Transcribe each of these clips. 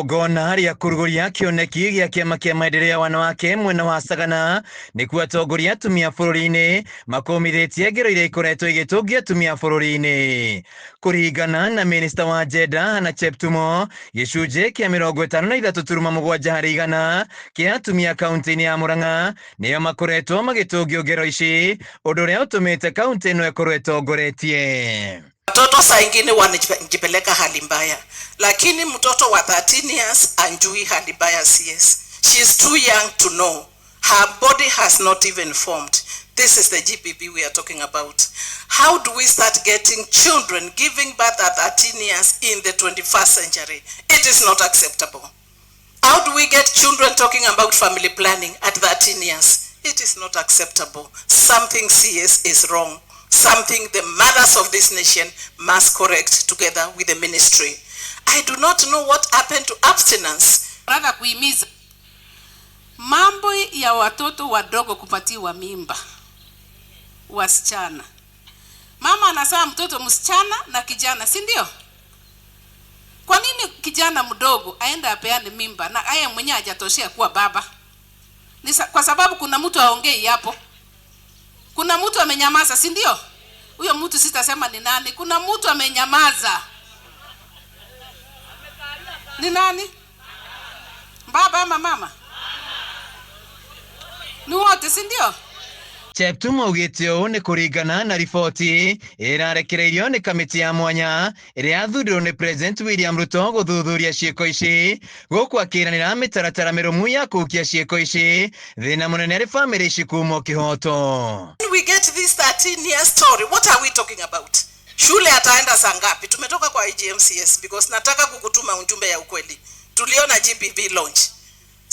Igongona rĩa kũrugũria kĩoneki gĩa kĩama kĩa maendeleo ya wanawake mwena wa Sagana nĩkuo atongoria atumia bũrũri-inĩ makũmithĩtie ngero iria ikoretwo igĩtũngia atumia bũrũri-inĩ. Kũringana na minista wa Jenda Hannah Cheptumo, gĩcunjĩ kĩa 53.7 harĩ igana kĩa atumia kaunti-inĩ ya Murang'a nĩo makoretwo magĩtũngio ngero ici, ũndũ ũrĩa ũtũmĩte kaunti ĩno ĩkorwo ĩtongoretie. Watoto saa ingine wanajipeleka hali mbaya, lakini mtoto wa 13 years anjui hali mbaya CS. She is too young to know. Her body has not even formed. This is the GBV we are talking about. How do we start getting children giving birth at 13 years in the 21st century? It is not acceptable. How do we get children talking about family planning at 13 years? It is not acceptable. Something serious is wrong. Something the mothers of this nation must correct together with the ministry. I do not know what happened to abstinence. Nataka kuhimiza mambo ya watoto wadogo kupatiwa mimba wasichana. Mama anazaa mtoto msichana na kijana, si ndio? Kwa nini kijana mdogo aende apeane mimba na aye mwenyewe hajatoshea kuwa baba? Ni kwa sababu kuna mtu aongei hapo. Kuna mtu amenyamaza, si ndio? Huyo mtu sitasema ni nani. Kuna mtu amenyamaza. Ni nani? Baba ama mama? Ni wote, si ndio? Cheptumo augĩte ũũ nĩ kũringana na riboti ĩrarekereirio nĩ kamĩtĩ ya mwanya ĩrĩa yathurirwo nĩ President William Ruto gũthuthuria ciĩko ici, gũkũ akĩranĩra mĩtaratara mĩrũmu ya kũhukia ciĩko ici, thĩna mũnene harĩ bamĩrĩ ici kumwo kĩhoto. When we get this 13 year story, what are we talking about? Shule ataenda saa ngapi? Tumetoka kwa IGMCS because nataka kukutuma ujumbe ya ukweli. Tuliona GBV launch.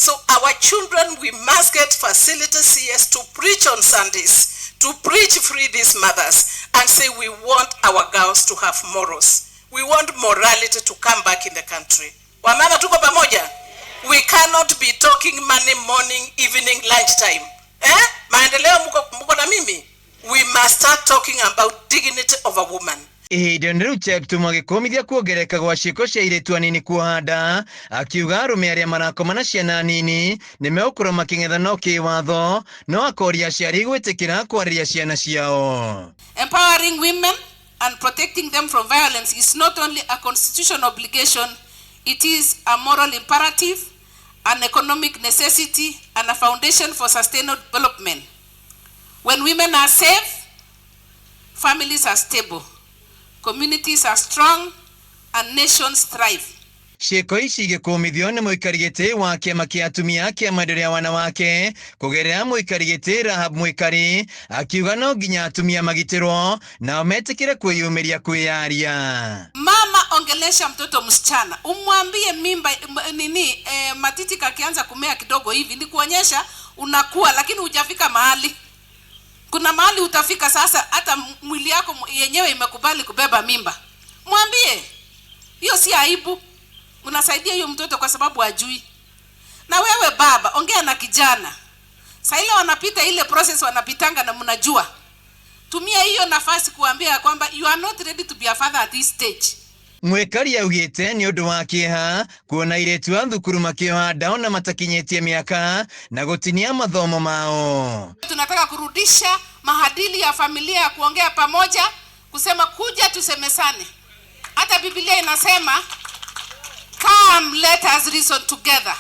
So our children, we must get facility CS to preach on Sundays, to preach free these mothers and say we want our girls to have morals. We want morality to come back in the country. Wamama, tuko pamoja? We cannot be talking money morning, evening, lunchtime. Eh? Maendeleo, muko na mimi? We must start talking about dignity of a woman. Ihinda-inĩ rĩu Cheptumo agĩkũmithia kuongerereka gwa ciĩko cia airĩtu anini kuoha nda, akiuga arũme arĩa marakoma na ciana nini nĩ megũkorwo makĩng'ethanwo kĩwatho, no akoria aciari gwĩtĩkĩra kwarĩria ciana ciao. Empowering women and protecting them from violence is not only a constitutional obligation, it is a moral imperative, an economic necessity, and a foundation for sustainable development. When women are safe, families are stable, communities are strong, and nations thrive. Ciĩko ici igĩkũmithio nĩ mũikari gĩtĩ wa kĩama kĩa atumia kĩa maendeleo ya wanawake kũgerera mũikari gĩtĩ Rahab Mwikari, akiuga no nginya atumia magitĩrwo nao metĩkĩre kwĩyumĩria kwĩyaria. Mama, ongelesha mtoto msichana, umwambie mimba nini, matiti kakianza kumea kidogo hivi ni kuonyesha unakuwa, lakini hujafika mahali. Kuna mahali utafika sasa, hata mwili yako yenyewe imekubali kubeba mimba. Mwambie hiyo si aibu, unasaidia hiyo mtoto kwa sababu hajui. Na wewe baba, ongea na kijana. Saa ile wanapita ile process wanapitanga na mnajua. Tumia hiyo nafasi kuambia kwamba you are not ready to be a father at this stage. Mwikari augĩte nĩ ũndũ wa kĩeha kuona airĩtu a thukuru makĩoha nda ona matakinyĩtie mĩaka na gũtinia mathomo mao. Tunataka kurudisha maadili ya familia ya kuongea pamoja, kusema kuja tusemesane. Hata Biblia inasema, "Come, let us reason together."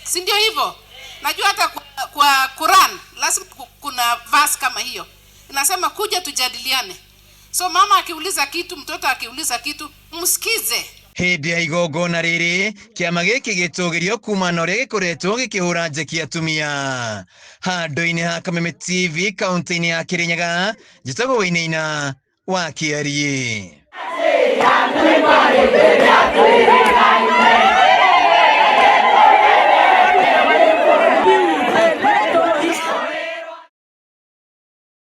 Si ndio hivyo? Najua hata kwa Quran lazima kuna verse kama hiyo. Inasema kuja tujadiliane. So mama akiuliza kitu, mtoto akiuliza kitu, msikize. Hĩndĩ ya igongona rĩrĩ, kĩama gĩkĩ gĩtũgĩrio kuma na ũrĩa gĩkoretwo gĩkĩhũra njeki atumia handũ-inĩ ha Kameme TV kaunti-inĩ ya Kĩrĩnyaga. Njĩtagwo Wainaina wa Kĩariĩ.